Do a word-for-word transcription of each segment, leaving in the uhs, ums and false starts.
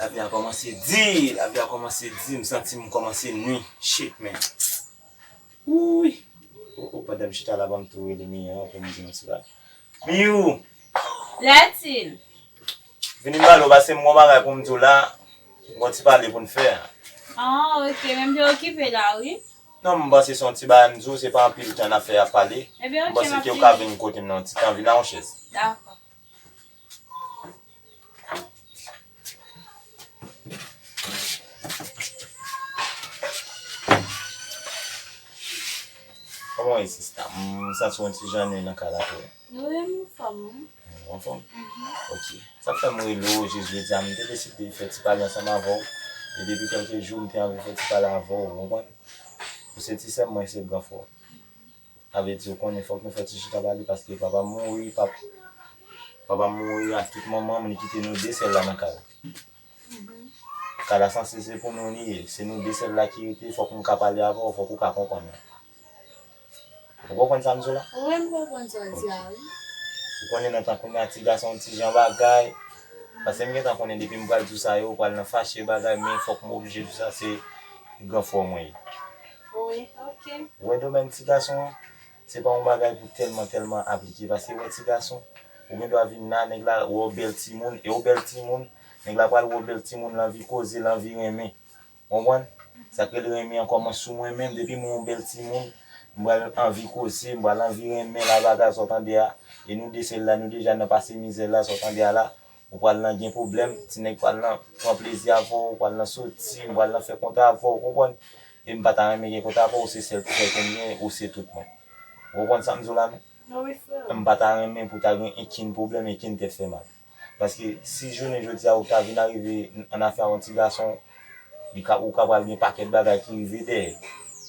Lavi a kòmanse di, lavi a kòmanse di, m santi m kòmanse nwi. Shit, man. Wouy. O, o, pandan m chita la, ban m tou rele Miyò an pou m di yon ti bagay. Miyou! Latin! Vini m pale w, paske m gon bagay pou m di w la, m gon ti pale pou n fè. Ah, ok, men m te okipe la, wi. Non, m panse se yon ti bagay m di w, se pa anpil tan n ap fè ap pale. Ebyen, ok, m ap vini. M panse ke w ka vin kote m nan yon ti tan, vin nan yon chèz. Dakò. Kòman w ye, sista? M santi w yon ti jan nwi nan kay la tou. Wi, m anfòm, wi. Ou anfòm? Mhm. Ok. Sa k fè m rele w jis jodi a, m te deside fè ti pale ansanm avè w. E depi kèlke jou, m te anvi fè ti pale avè w, ou konprann? Ou se ti sè m, mwen se gran frè w. Sa vle di, ou konnen, fòk nou fè ti chita pale, paske papa m mouri, pap-, papa m mouri ak tout manman m, li kite nou de sèl la nan kay la. Mhm. Kay la sanse se pou nou li ye. Se nou de sèl la ki rete, fòk nou ka pale avè w, fòk ou ka konprann mwen. Ou konprann sa m di w la? Wi, m konprann sa w di a, wi. Ou konnen nan tan kounye a, ti gason ti jan bagay. Paske m gentan konnen depi m pral di w sa yo, ou pral nan fache bagay, men fòk m oblije di w sa, se gran frè w mwen ye. Wi, ok. Ou wè domèn ti gason an, se pa yon bagay pou tèlman, tèlman aplike. Paske ou wè ti gason, ou gen dwa vin la, nèg la wè w bèl timoun, e w bèl timoun, nèg la pral wè w bèl timoun, l anvi koze, l anvi renmen. Ou konprann? Sa k rele renmen an kòmanse sou mwen menm. Depi m wè yon bèl timoun, m pral anvi koze, m pral anvi renmen la bagay sa w tande a. E nou de sèl la, nou deja nan pase mizè la, sa w tande a la. Ou pral nan gen pwoblèm, ti nèg pral nan pran plezi avè w, ou pral nan soti, m pral nan fè kont avè w, ou konprann? E m pa ta renmen gen kont avè w, ou se sèl ti bagay ke m gen, ou se tout mwen. Ou konprann sa m di w la, non? Non, wi, frè. M pa ta renmen pou ta gen enkenn pwoblèm, enkenn tèt fè mal. Paske si jounen jodi a ou ta vin arive an afè a yon ti gason, li ka, ou ka pral gen pakèt bagay ki rive dèyè.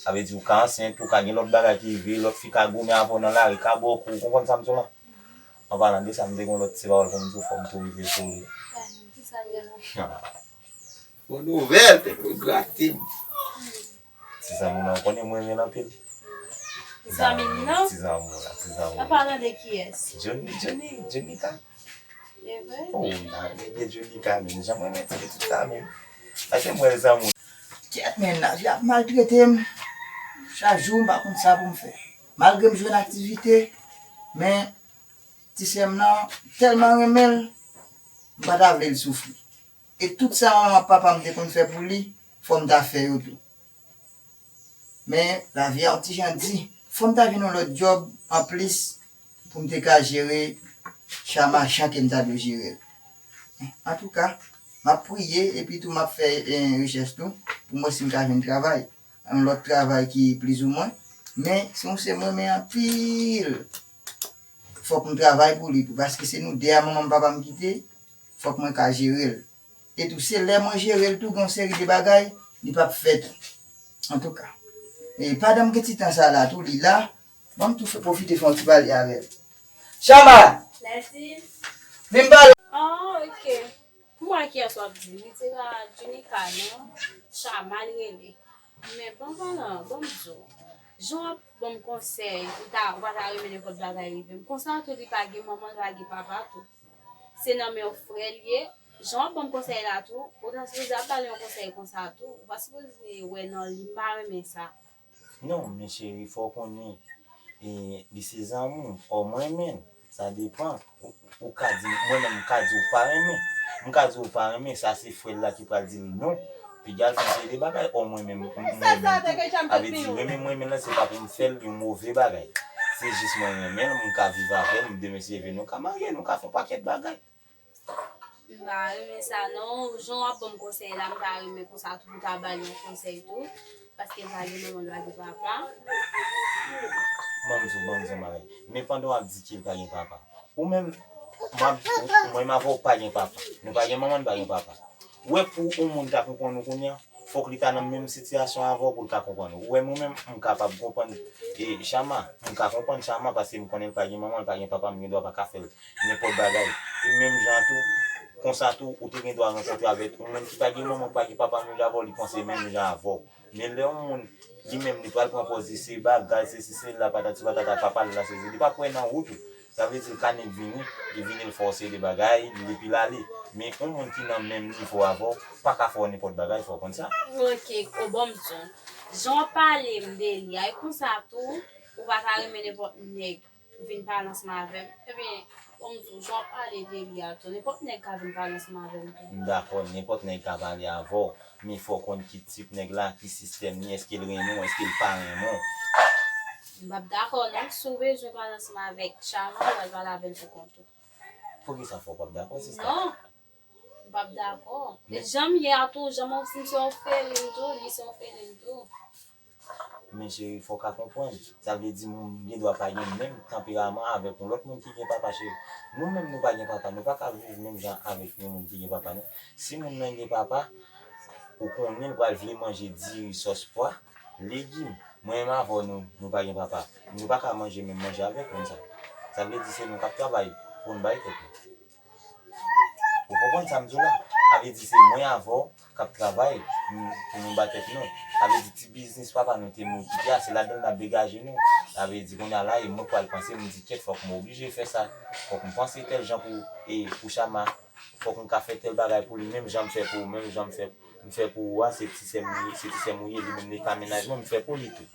Sa vle di ou ka ansent, ou ka gen lòt bagay ki rive, lòt fi ka goumen avè w nan lari, ka ba w kou, ou konprann sa m di w la? An palan de sa, m te gen yon lòt ti pawòl pou m di w, fò m tou rive sou ou. Bon nouvèl, te pou grate m. Ti zanmi w lan, ou konnen m renmen l anpil. Ti zanmi m nan? Ti zanmi w lan, ti zanmi w lan. An palan de kiyès? Johnny, Johnny, Johnny ka. E vre? Oh, m ta renmen gen Johnny ka, men jan mwen renmen ti pitit sa, men. Paske m wè zanmi w. Kèt, men, lavi ap maltrete m. Chak jou, m pa konn sa pou m fè. Malgre m jwenn aktivite, men ti sè m nan, tèlman renmen l, m pa ta vle l soufri. E tout sa manman ak papa m te konn fè pou li, fò m ta fè yo tou. Men, lavi a yon ti jan di, fò m ta jwenn yon lòt djòb anplis pou m te ka jere Chama jan ke m ta dwe jere l. Antouka, m ap priye epi tou m ap fè, eh, rechèch tou pou m wè si m ka jwenn travay. Yon lòt travay ki plizoumwen. Men, se yon sè m renmen anpil. Fòk m travay pou li tou, paske se nou de a manman m papa m kite, fòk mwen ka jere l. E tou, se lè mwen jere l tou, gen yon seri de bagay, li p ap fè tou. Antouka, e pandan m gen ti tan sa la tou, li la, ban m tou fè, pwofite fè yon ti pale avè l. Chama! Vin pale! Oh, ok. M wè kiyès w ap di. Li se pa Junica, non. Chama l rele. Men bon, palan, bon, m di w. Jan w ap ban m konsèy, ou ta, ou pa ta renmen nenpòt bagay rive m. Konsa tou, li pa gen manman, li pa gen papa tou. Se nan men yon frè l ye. Jan w ap ban m konsèy la tou, ou ta sipoze ap ba l yon konsèy konsa tou. Ou pa sipoze wè nan li, m pa renmen sa. Non, men cheri, fò w konnen, e, li se zanmi w. Ò, mwen renmen l. Sa depann. Ou, ou ka di, mwen menm, m ka di w pa renmen. M ka di w pa renmen, sa se frè l la ki pral di l non. Piga l fè yon seri de bagay. Ò, mwen menm, m, m renmen l tou. Sa vle di, renmen m renmen l lan, se pa pou m fè l yon move bagay. Se jis mwen renmen l, m ka viv avè l, m demen si Dye vle nou ka marye, nou ka fè yon pakèt bagay. M pa renmen sa non, jan w ap ban m konsèy la, m ta renmen konsa tou pou ta ba l yon konsèy tou, paske l pa gen manman, l pa gen papa. Ban m di w, ban m di w yon bagay. Men pandan w ap di ke l pa gen papa, ou menm, m ap di w, mwen m avè w pa gen papa. Nou pa gen manman, nou pa gen papa. Ou wè pou yon moun ta konprann ou kounye a, fòk li ta nan menm sitiyasyon avè w pou l ka konprann ou. Ou wè mwen menm, m kapab konprann, e, Chama, m ka konprann Chama paske m konnen l pa gen manman, l pa gen papa, m gen dwa pa ka fè l nenpòt bagay. E menm jan tou, konsa tou, ou te gen dwa rankontre avèk yon moun ki pa gen manman, ki pa gen papa menm jan avè w, li panse menm jan avè w. Men lè yon moun, li menm, li pral pran pòz li se bagay, se si, se la, patati patata, papa l la, se, li pa kwè nan ou tou. Sa vle di l ka nèk vini, li vini, l fè w seri de bagay, li epi l ale. Men yon moun ki nan menm nivo avè w pa ka fè w nenpòt bagay, fò w konn sa. Ok, o bon m di w. Jan w pale m de li a, e konsa tou, ou pa ta renmen nenpòt nèg vin pale ansanm avè m. Ebyen, bon m di w, jan w pale de li a tou, nenpòt nèg ka vin pale ansanm avè m tou. M dakò, nenpòt nèg ka pale avè w, men fò w konn ki tip nèg la, ki sistèm li, èske l renmen w, èske l pa renmen w. M p ap dakò non, si w bezwen pale ansanm avèk Chama, w al pale avè l pou kont ou. Poukisa fò w p ap dakò, sista? Non. M p ap dakò. E jan m ye a tou, jan m, m se ofelin tou, li se ofelin tou. Men cheri, fò w ka konprann. Sa vle di moun gen dwa pa gen menm tanperaman avèk yon lòt moun ki gen papa, cheri. Nou menm nou pa gen papa, nou pa ka viv menm jan avèk yon moun ki gen papa, non. Si moun nan gen papa, ou konnen l pral vle manje diri, sòs pwa, legim. Mwen menm avè w, nou, nou pa gen papa. Nou pa ka manje menm manje avèk moun sa. Sa vle di se nou k ap travay pou n bay tèt nou. Ou konprann sa m di w la? Sa vle di se mwen avè w k ap travay pou nou ba tèt nou. Sa vle di ti biznis papa nou te moute a, se ladan l n ap degaje nou. Sa vle di kounye a la, e mwen k pral panse, m di kèt, fòk m oblije fè sa. Fòk m panse tèl jan pou, e, pou Chama. Fòk m ka fè tèl bagay pou li, menm jan m fè pou ou, menm jan m fè, m fè pou ou a, se ti sè m li ye, se ti sè m ou ye, li menm li ka mennaj mwen, m fè pou li tou.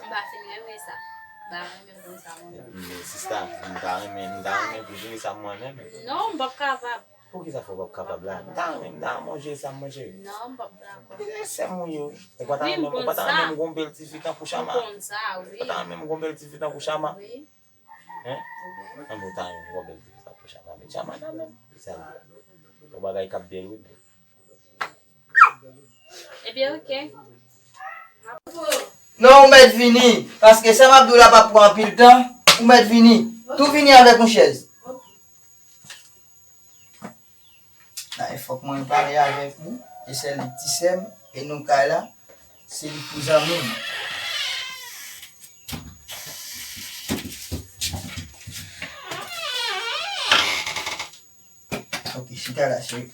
M pa fin renmen sa. M pa renmen konn sa mwen menm. Men sista, m ta renmen, m ta renmen pou jere sa mwen menm. Non, m p ap kapab. Poukisa fò w p ap kapab la? M ta renmen, m ta renmen w jere sa mwen jere. Non, m p ap dakò. E sè m ou ye, wi. Ou pa ta renmen, ou pa ta renmen m gon bèl ti fi tankou Chama? M konn sa, wi. Ou pa ta renmen m gon bèl ti fi tankou Chama? Wi. Hein? An bon, ta yon gwo bèl ti sa pou Chama. Men Chama nan menm. Sa li. Yon bagay k ap bèl, wi. Ebyen, ok. Non, ou mèt vini. Paske sa m ap di w la p ap pran anpil tan. Ou mèt vini. Tou vini avèk yon chèz. Ay, fòk mwen pale avèk li. E sèl li k ti sè m. E nou kay la. Se li k pou zanmi m. Ok, chita la, cheri.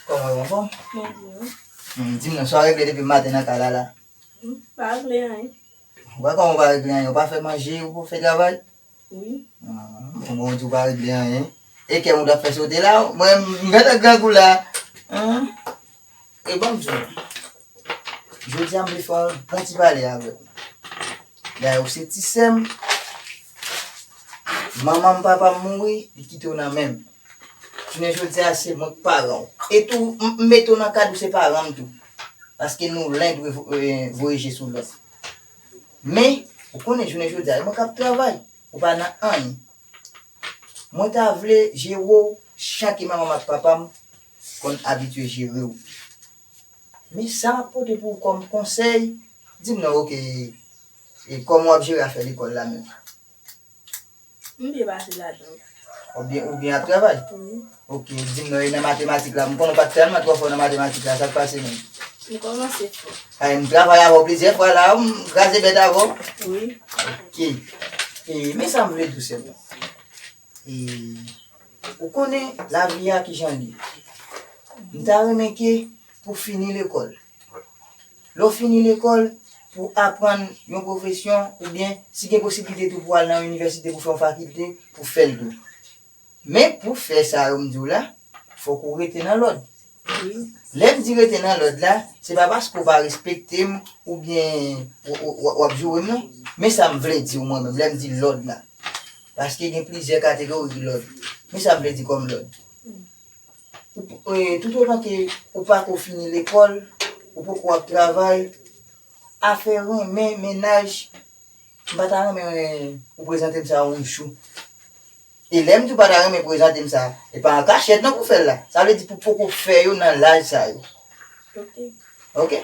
Kòman w, anfòm? Mwen byen, wi. Hmm, di m non, sa w regle depi maten nan kay la la? Hmm, pa regle anyen. Ou pa kòman w pa regle anyen? Ou pa fè manje, ou pa fè travay? Wi. Ah, bon, bon, di w pa regle anyen. E kè m ou t ap fè sote la, mwen, m gentan grangou la. Hein? E ban m di w, jodi a m vle fè yon bon ti pale avè w. Dayè, ou se ti sè m. Manman m, papa m mouri, li kite w nan men m. Jounen jodi a, se mwen k paran w. E tou, m, m mete w nan kad ou se paran m tou. Paske nou len dwe vo-, e, voye je sou lòt. Men, ou konnen jounen jodi a, e mwen k ap travay. Ou pa nan anyen. Mwen ta vle jere w jan ke manman m ak papa m konn abitye jere w. Men sa m ap pote pou ou kòm konsèy, di m non, ok, e kòman w ap jere afè lekòl la menm? M byen pase ladan l. Ou byen, ou byen ap travay? Wi. Ok, di m non, e nan matematik la, m konnen w pa t tèlman twò fò nan matematik la, sa k pase menm? M kòmanse fò. Ay, m travay avè w plizyè fwa la, m kraze bèt avè w. Wi. Ok. E, men sa m vle di w sèlman. E, ou konnen lavi a kijan l ye. M ta renmen ke pou fini lekòl. Lè w fini lekòl, pou aprann yon pwofesyon, oubyen si gen posiblite tou pou al nan yon inivèsite pou fè yon fakilte, pou fè l tou. Men pou fè sa yo m di w la, fòk ou rete nan lòd. Wi. Lè m di rete nan lòd la, se pa paske w pa respekte m oubyen w, w, w, w ap joure m non. Men sa m vle di w mwen menm, lè m di lòd la. Paske gen plizyè kategori lòd. Men sa m vle di kòm lòd. Ou, e, toutotan ke ou pako fini lekòl, ou poko ap travay, afè renmen, mennaj, m pa ta renmen ou prezante m sa yon jou. E lè m di w pa ta renmen prezante m sa, e pa an kachèt non pou fè l la. Sa vle di pou poko fè yo nan laj sa yo. Ok. Ok?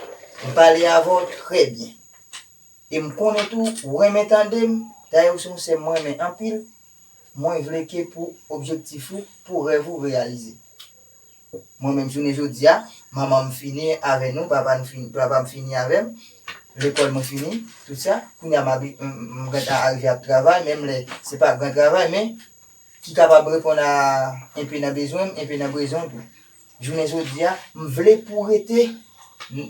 M pale avè w trè byen. E m konnen tou, ou renmen tande m. Dayè, ou se yon sè m renmen anpil. Mwen vle ke pou objektif ou, pou rèv ou reyalize. Mwen menm, jounen jodi a, manman m fini avè nou, papa m fini, papa m fini avè m, lekòl mwen fini, tout sa. Kounye a, m abi-, m, m, m gentan arive ap travay, menm lè se pa gran travay, men ki kapab reponn a enpe nan bezwen m, enpe nan bezwen w tou. Jounen jodi a, m vle pou w rete,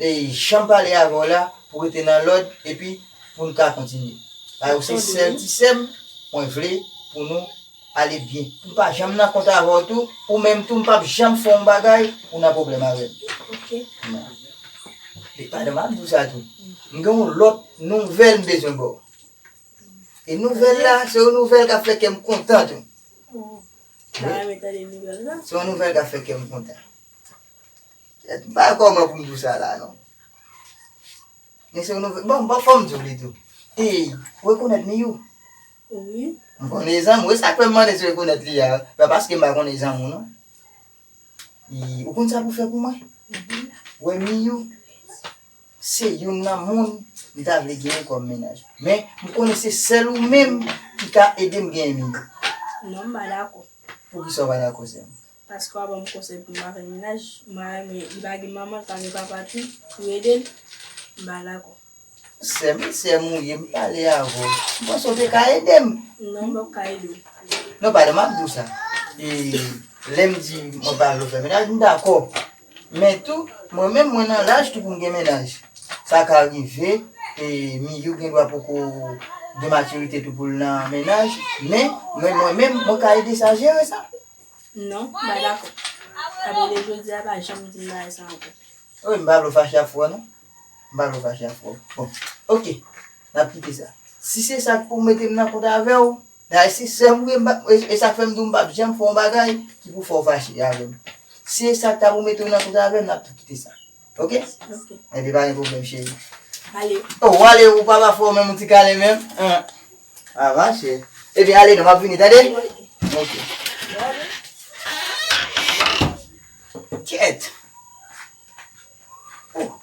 e, jan m pale avè w la, pou w rete nan lòd, epi pou n ka kontinye. Paske ou se sèl ti sè m, mwen vle pou nou ale byen. M pa janm nan kont avè w tou, ou menm tou, m p ap janm fè yon bagay pou w nan pwoblèm avè m. Ok. Non. Li pa de m ap di w sa tou. M gen yon lòt nouvèl m bezwen ba w. E nouvèl la, se yon nouvèl k ap fè kè m kontan tou. Oh. Wi. M ta renmen tande nouvèl la. Se yon nouvèl k ap fè kè m kontan. Kèt, m pa wè kòman pou m di w sa la, non. Men se yon nouvèl. Bon, bon, fò m di w li tou. Ey, ou rekonèt Miyou? Wi. M konnen zanmi w. E sa k fè m mande si w rekonèt li a. Pa paske m pa konnen zanmi w, non. E, ou konn sa pou w fè pou mwen? Mhm. Wè Miyou, se youn nan moun m ta vle genyen kòm mennaj. Men, m konnen se sèl ou menm ki ka ede m genyen Miyou. Non, m pa dakò. Poukisa w pa dakò, sè m? Paske w ap ban m konsèy pou m pa fè mennaj, m pa renmen, li pa gen manman, li pa gen papa tou, pou ede l, m pa dakò. Sè m, sè m ou ye, m pale avè w. M panse w te ka ede m. Non, m p ap ka ede w. Non, pa de m ap di w sa. E, lè m di mwen pa vle w fè mennaj, m dakò. Men tou, mwen menm, mwen nan laj tou pou m gen mennaj. Sa ka rive, e, Miyou gen dwa poko gen matirite tou pou l nan mennaj. Men, mwen, mwen menm, mwen ka ede sa jere sa. Non, m pa dakò. Apre jodi a, pa janm di m bagay sa ankò. Wi, m pa vle w fache ak frè w, non. M pa vle w fache ak frè w. Bon, ok. N ap kite sa. Si se sa k pou mete m nan kont avè w, dayè se sè m ou ye, m pa, e, e sa k fè m di w m p ap janm fè yon bagay ki pou fè w fache avè m. Si se sa k ta pou mete w nan kont avè m, n ap tou kite sa. Ok? Ok. Enben, pa gen pwoblèm, cheri. Ale. Oh, w ale, ou pa ba frè w menm yon ti kalen menm? An. A, mache. Ebyen, ale non, m ap vini, tande? Ok. Kèt. Oh.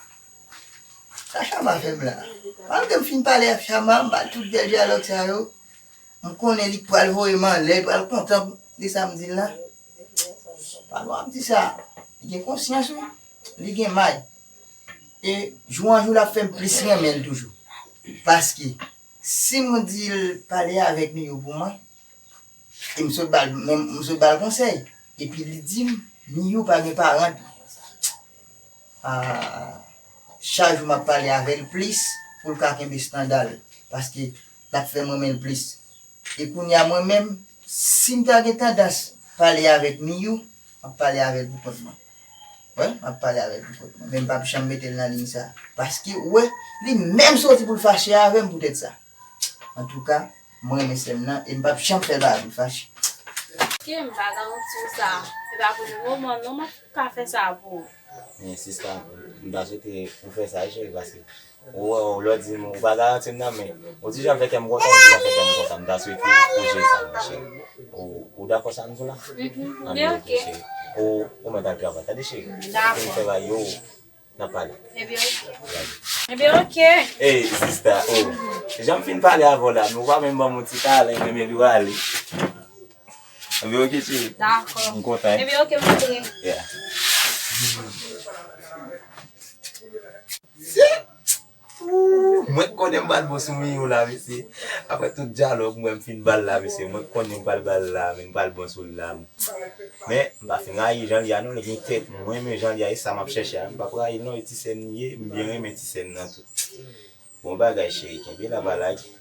Sa Chama fè m la. Malgre m fin pale ak Chama, m ba l tout bèl dyalòg sa yo. M konnen li pral voye m anlè, li pral kontan de sa m di l la. Pa nou ap di sa. Li gen konsyans, wi. Li gen may. E jou an jou, l ap fè m plis renmen l toujou. Paske, si m di l pale avèk Miyou pou mwen, e m sot ba l, men m sot ba l konsèy. Epi li di m, Miyou pa gen paran. Ah, chak jou m ap pale avè l plis pou l ka kenbe estanda l. Paske l ap fè m renmen l plis. E kounye a mwen menm, si m ta gen tandans pale avèk Miyou, m ap pale avè l pou kont mwen. Wi, m ap pale avè l pou kont mwen. Men m p ap janm mete l nan liy sa. Paske, ou wè, li menm soti pou l fache avè m poutèt sa. Antouka, mwen renmen sè m nan e m p ap janm fè l bagay pou l fache. Ke m pa garanti w sa. Se pa pou le moman non, m ap ka fè sa pou ou. Men sista, m ta swete ou fè sa, cheri, paske ou wè, ou lè w di m, ou pa garanti m nan, men ou ti jan fè kè m kontan, ou ti jan fè kè m kontan. M ta swete ou jere sa, monchè. Ou, ou dakò sa m di w la? Mhm. Anben, ok, cheri. Ou, ou mèt al travay, tande, cheri? Dakò. Fini fè bagay yo, n ap pale. Ebyen, ok. Ebyen, ok. Ey, sista, oh. Jan m fin pale avè w la, men ou pa menm ban m yon ti kalen, men epi w ale. Ebyen, ok, cheri. Dakò. M kontan, hein? Ebyen, ok, m antre. Yeah. Ooh, mwen k konnen m pral bon sou Miyou la, mesye. Apre tout dyalòg mwen m fin ba l la, mesye. Mwen k konnen m pral ba l la, men m pral bon sou l la. Men, m pa fin rayi jan l ye a non, li gen tèt. Mwen renmen jan l ye a, e sa m ap chèche a. M p ap rayi l non, e ti sè m li ye, m byen renmen ti sè m nan tou. Bon bagay, cheri, kenbe la, pa lage.